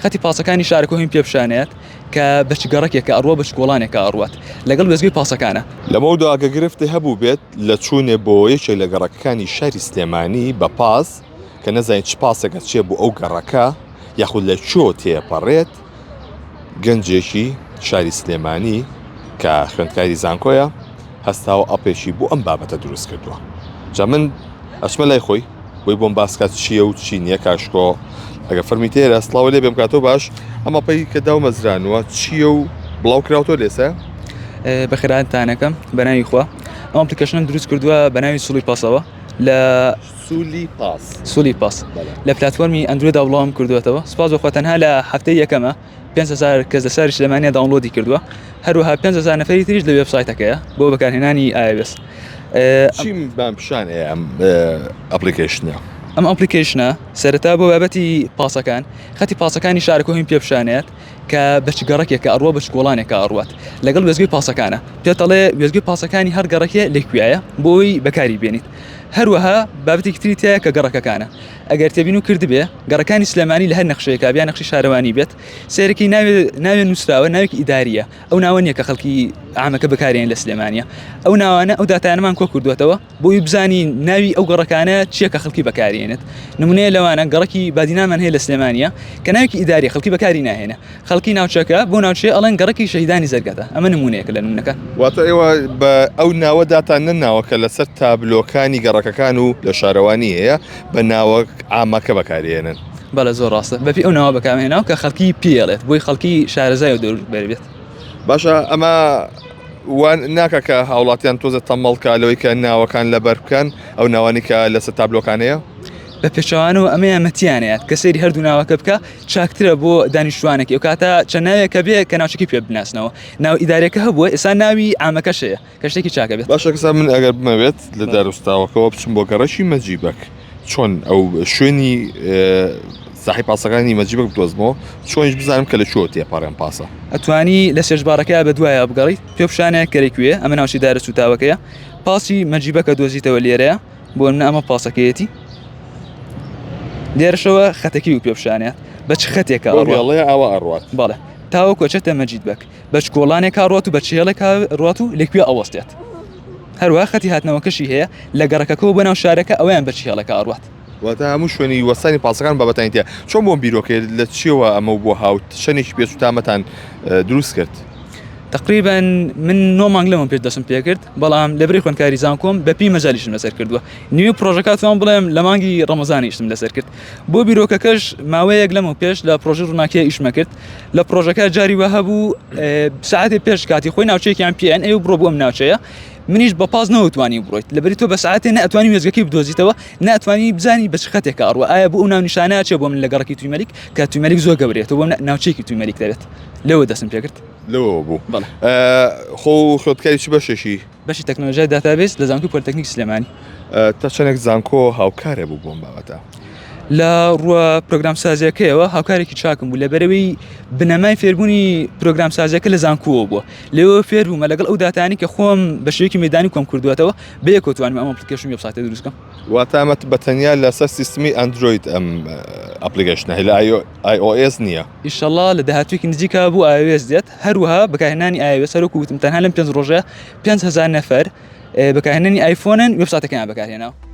خەتی پاسەکانی شارەکە هیم پێ پیشانەیەت کە بە چ گەڕەکێکە ئەڕوا بە چ کۆڵانێکە ئەڕوات لەگەڵ وێستگەی پاسەکانە. لەمەودا گە گرفتی هەبووبێت لە چوونێ بۆ یەکێک لە گەڕەکەکانی شاری سلێمانی بە پاس کە نەزانین چ پاسێک ئەچێ بۆ ئەو گەڕەکە یاخود لە کوێوە تێپەڕێت گەنجێکی شاری سلێمانی کە خوێندکاری زانکۆیە هەستاوە ئەپێکی بۆ ئەم بابەتە دروست کردووە جا من ئەچمە لای خۆی بۆی بۆم باسکات چییە و چی نییە کاشکۆ ئەگە فەرمی تێرە سڵاوە لێ بێم کاتۆ باش ئەمە پێی کە داومەزرانوە چییە و بڵاو کراوتۆ لێسە بەخێراتانەکەم بەناوی خوا ئەم application م دروست کردووە بەناوی سوڵی پاسەوە لە سولی پاس سولی پاس لە پلتفۆرمی ئەندرۆیدا بڵاوم کردووەتەوە سپاس بۆ خوا تەنها لە هەفتەی یەکەمە 5000 کەس لە شاری سلێمانیە download ی کردووە هەروەها 5000 نەفەری تریش لە وێبسایتەکەیە بۆ بەکارهێنانی iOS چیم بان پیشان ئەیە ئەم application ە؟ ئەم application ە سەرەتا بۆ بابەتی پاسەکان خەتی پاسەکانی شارەکە هیم پێ پیشانێت کە بە چ گەڕەکێکە ئەڕوا بە چ کۆڵانێکە ئەڕوات لەگەڵ وێستگەی پاسەکانە پێت ئەڵێ وێستگەی پاسەکانی هەر گەڕەکێ لە کوێیە بۆی بەکاری بێنیت هەروەها بابەتێکی تری تایە کە گەڕەکەکانە ئەگەر تێبینی کردبێ گەڕەکانی سلێمانی لە هەر نەخشەیەکا بیا نەخشی شارەوانی بێت سێرەکی ناوێ ناوێ نووسراوە ناوێکی ئیداریە ئەو ناوە نییە کە خەڵکی عامەکە بەکارێن لە سلێمانیە ئەو ناوانە ئەو داتایانەمان کۆ کردوێتەوە بۆی بزانی ناوی ئەو گەڕەکانە چییە کە خەڵکی بەکارێنێت نمونەیە لەوانە گەڕەکی بادینانمان هەیە لە سلێمانیە کە ناوێکی ئیداری خەڵکی بەکاری ناهێنە خەڵکی ناوچەکە بۆ ناوچەیە ئەڵێن گەڕەکی شەهیدانی زەرگەتە ئەمە نمونەیەکە لە نمونەکان. واتە ئێوە بە ئەو ناوە داتان نەناوە کە لەسەر تابلۆکانی گەڕەکەکان و لە شارەوانی هەیە بە ناوە عامەکە بەکاریێنن؟ بەڵێ زۆر ڕاستە بەپێی ئەو ناوە بەکارهێناوە کە خەڵکی پێی ئەڵێت بۆی خەڵکی شارەزای و دەوروبەر بێت. باشە ئەمە وا ناکا کە هاوڵاتیان تۆزە تەمەڵ کا لەوەی کە ناوەکان لەبەر بکەن ئەو ناوانەی کە لەسەر تابلۆکان هەیە؟ بە پێچەوانەوە ئەمەیان مەتیانەیەت کە سەیری هەردوو ناوەکە بکە چاکترە بۆ دانیشتوانەکەی ئەو کاتە چەند ناوێکە بێ کە ناوچەکەی پێ بناسنەوە ناو ئیدارەکە هەبووە ئێستا ناوی عامەکەش هەیە کە شتێکی چاکە بێت. باشە کەسا من ئەگەر بمەوێت لە دارستاوەکەوە بچم بۆ گەڕەکی مەجیبەک چۆن ئەو شوێنی ساحی پاسەکانی مەجیبەک بدۆزمەوە چۆنیش بزانم کە لە کوێوە تێپەڕێم پاسە؟ ئەتوانی لە سێشبارەکەیا بە دوایا بگەڕیت پێ پیشانەیە کە لە کوێیە ئەمە ناوچەی دارە سووتاوەکەیە پاسی مەجیبەکە دۆزیتەوە لێرەیە بۆ نمونە ئەمە پاسەکەیەتی لێرەشەوە خەتەکەی و پێ پیشانەیە بە چ خەتێکە ئەڕوا هێڵەیە ئاوا ئەڕوات بەڵێ تاوەکو ئەچێتە مەجید بەگ بە چ کۆڵانێکا ڕوات و بە چ هێڵێکا ڕوات و لە کوێ ئەوەستێت هەروەها خەتی هاتنەوەکەشی هەیە لە گەڕەکەکەوە بۆ ناو شارەکە ئەویان بە چ هێڵێکا ئەڕوات. واتە هەموو شوێنی وەستانی پاسەکان بابەتانی تیا چۆن بۆم بیرۆکەیە لە چیەوە ئەمە بۆ هاوت چەندێکی پێچ و تامەتان دروست کرد؟ تقریبا من نۆ مانگ لەمە پێش دەستم پێکرد بەڵام لەبری خوێندکاری زانکۆم بەپی مەجالیشم لەسەر کردووە نیوی پرۆژەکە توان بڵێم لە مانگی ڕەمەزانی ئیشم لەسەر کرد بۆ بیرۆکەکەش ماوەیەک لەمە پێش لە پرۆژە ڕووناکیە ئیشمە کرد لە پرۆژەکە جاری وە هەبوو ساعتێ پێش کاتی خۆی ناوچەیەکیان پێیان ئەو بڕۆ بۆ ئەم ناوچەیە منیش بە پاس نەوتوانی بڕۆیت لەبەری تۆ بە ساعتێ نەتوانی وێزگەکەی بدۆزیتەوە ناتوانی بزانی بە چ خەتێکە ئەڕوا ئایا بۆ ئەو ناونیشانە چێ بۆ من لە گەڕەکی توی مەلیک کە توی مەلیک زۆر گەورەیە تۆ بۆ ناوچەیەکی توی مەلیک دەبێت لەوە دەستم پێکرد لەوەوە بوو بەڵێ خۆ خوێندکاری چ بەشێکی؟ بەشی تەکنەلۆژیای database لە زانکۆی پۆلیتەکنیک سلێمانی. تا چەندێک زانکۆ هاوکارێ بوو بۆم بابەتە؟ لە ڕووە پرۆگرامسازیەکەیەوە هاوکارێکی چاکم بوو لەبەرەوەی بنەمای فێربوونی پرۆگرامسازیەکە لە زانکۆوە بووە لێوە فێر بوومە لەگەڵ ئەو داتانی کە خۆم بە شێوەیەکی مەدانی کۆم کردووەتەوە بەیەکەوە توانیم ئەم application وێبسایتە دروست بکەم. واتە ئەمە بە تەنیا لەسەر سیستمی ئەندرۆید ئەم application ە هەیە لە iOS نییە؟ ئیشەڵا لە داهاتوویەکی نزیکا بۆ iOS دێت، هەروەها بەکارهێنانی iOS هەروەکو وتم تەنها لەم پێنج ڕۆژە 5000 نەفەر بەکارهێنانی ئایفۆنن وێبسایتەکەیان بەکارهێناوە.